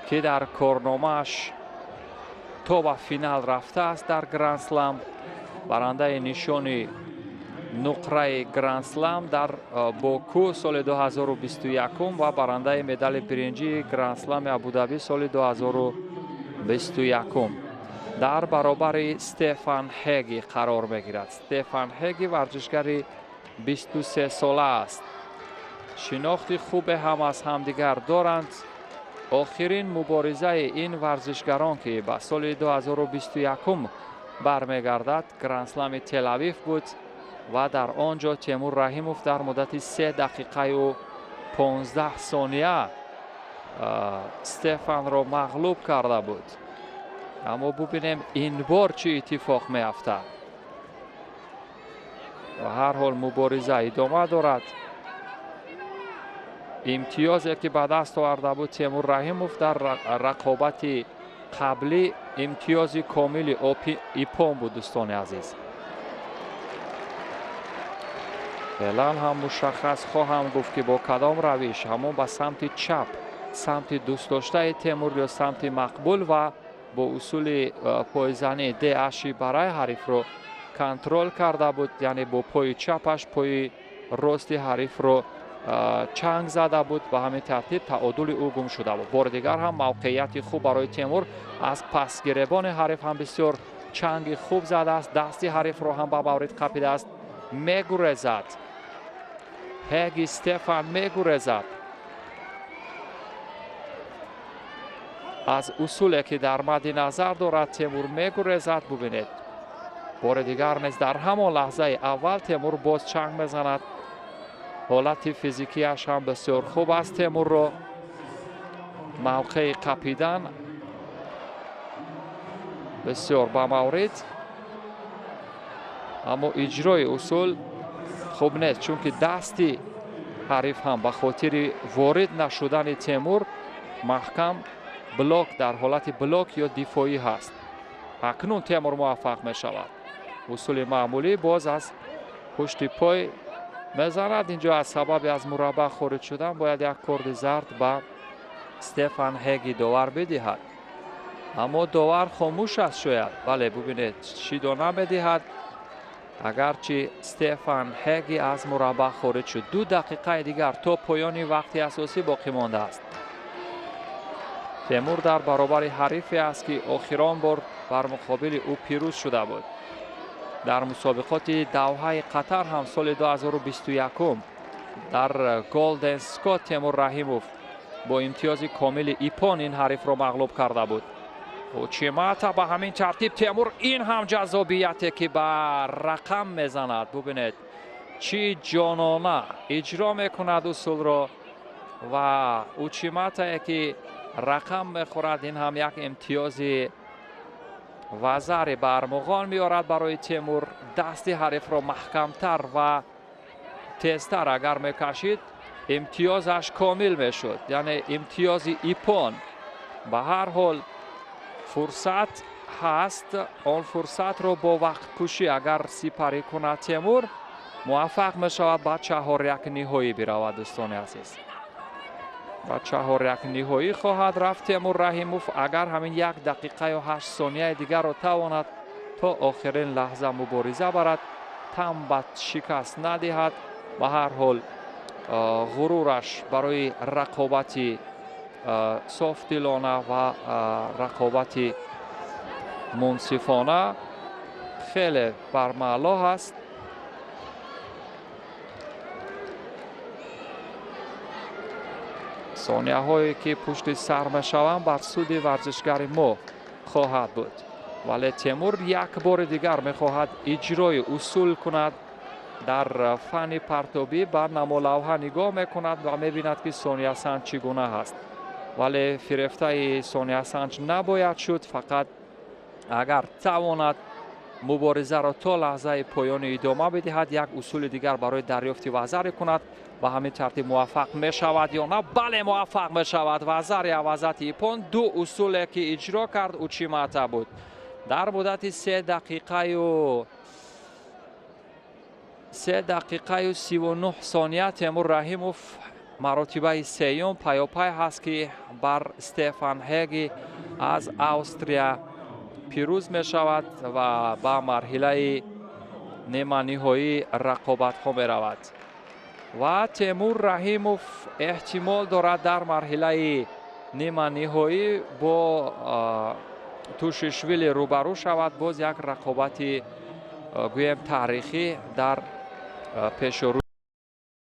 Ки дар корномааш то ба финал рафтааст дар Гранд-слам, барандаи нишони нуқраи Гранд-слам дар Боку соли 2021 ва барандаи медали биринҷии Гранд-слами Абудаби соли 2021 дар баробари Стефан Ҳеги қарор мегирад. Стефан Ҳеги варзишгари 23 сола аст. Шинохти хубе ҳам аз ҳамдигар доранд. Охирин муборизаи ин варзишгарон, ки ба соли 2021 бармегардад, Гранд-слами Телавив буд ва дар он ҷо Темур Раҳимов дар муддати 3 дақиқаю 15 сония Стефанро мағлуб карда буд. Аммо бубинем, ин бор чӣ иттифоқ меафтад. Ва ҳар ҳол мубориза идома дорад. Имтиёзе, ки ба даст оварда буд Темур Раҳимов дар рақобати қаблӣ, имтиёзи комили иппон буд, дӯстони азиз. Феълан ҳам мушаххас хоҳам гуфт, ки бо кадом равиш, ҳамон ба самти чап, самти дӯстдоштаи Темур ё самти мақбул, ва бо усули пойзанӣ деаши барай ҳарифро контрол карда буд, яъне бо пои чапаш пои рости ҳарифро чанг зада буд. Ба ҳамин тартиб таодули ӯ гум шуда буд. Бори дигар ҳам мавқеияти хуб барои Темур. Аз пасгиребони ҳариф ҳам бисёр чанги хуб задааст, дасти ҳарифро ҳам ба маврид қапидааст. Мегурезад Ҳеги Стефан, мегурезад аз усуле, ки дар мадди назар дорад Темур, мегурезад. Бубинед, бори дигар низ дар ҳамон лаҳзаи аввал Темур боз чанг мезанад. Ҳолати физикияш ҳам бисёр хуб аст. Темурро мавқеи қапидан бисёр ба маврид, аммо иҷрои усул хуб нест, чунки дасти ҳариф ҳам ба хотири ворид нашудани Темур маҳкам блок, дар ҳолати блок ё дифоӣ ҳаст. Акнун Темур муваффақ мешавад. Усули маъмулӣ, боз аз пушти пой мезанад. Инҷо аз сабаби аз мураббаъ хориҷ шудан бояд як корди зард ба Стефан Ҳеги довар бидиҳад, аммо довар хомӯш аст шояд. Бале, бубинед, шидо намедиҳад, агарчи Стефан Ҳеги аз мураббаъ хориҷ шуд. 2 дақиқаи дигар то поёни вақти асосӣ боқӣ мондааст. Темур дар баробари ҳарифе аст, ки охирон бор бар муқобили ӯ пирӯз шуда буд дар мусобиқоти Давҳаи Қатар ҳам соли 2021 дар Голден Скот. Темур Раҳимов бо имтиёзи комили иппон ин ҳарифро мағлуб карда буд. Учимата, ба ҳамин тартиб Темур, ин ҳам ҷаззобияте, ки ба рақам мезанад. Бубинед, чӣ ҷонона иҷро мекунад усулро ва учиматае, ки рақам мехӯрад, ин ҳам як имтиёзи вазари ба армуғон меорад барои Темур. Дасти ҳарифро маҳкамтар ва тезтар агар мекашид, имтиёзаш комил мешуд, яъне имтиёзи иппон. Ба ҳар ҳол фурсат ҳаст. Он фурсатро бо вақткушӣ агар сипарӣ кунад Темур, муваффақ мешавад ба чаҳоряк ниҳоӣ биравад. Дӯстони азиз, ба чаҳоряк ниҳоӣ хоҳад рафт Темур Раҳимов, агар ҳамин 1 дақиқаю 8 сонияи дигарро тавонад то охирин лаҳза мубориза барад, там ба шикаст надиҳад. Ба ҳар ҳол ғурураш барои рақобати софдилона ва рақобати мунсифона хеле бармаъло ҳаст. Сонияҳое, ки пушти сар мешаванд, бар суди варзишгари мо хоҳад буд, вале Темур як бори дигар мехоҳад иҷрои усул кунад. Дар фанни партобӣ ба намолавҳа нигоҳ мекунад ва мебинад, ки сониясанҷ чӣ гуна ҳаст, вале фирефтаи сониясанҷ набояд шуд. Фақат агар тавонад муборизаро то лаҳзаи поёни идома бидиҳад, як усули дигар барои дарёфти вазаре кунад. Ба ҳамин тартиб муваффақ мешавад ё на? Бале, муваффақ мешавад. Вазари авазати иппон, ду усуле, ки иҷро кард, учимата буд дар муддати 3 дақиқаю 39 сония. Темур Раҳимов Маротибаи сеюм паёпай ҳаст, ки бар Стефан Ҳеги аз Австрия пирӯз мешавад ва ба марҳилаи ниманиҳоии рақобатҳо меравад. Ва Темур Раҳимов эҳтимол дорад дар марҳилаи ниманиҳоӣ бо Тушишвили рӯбарӯ шавад. Боз як рақобати, гӯем, таърихӣ дар пешорӯ.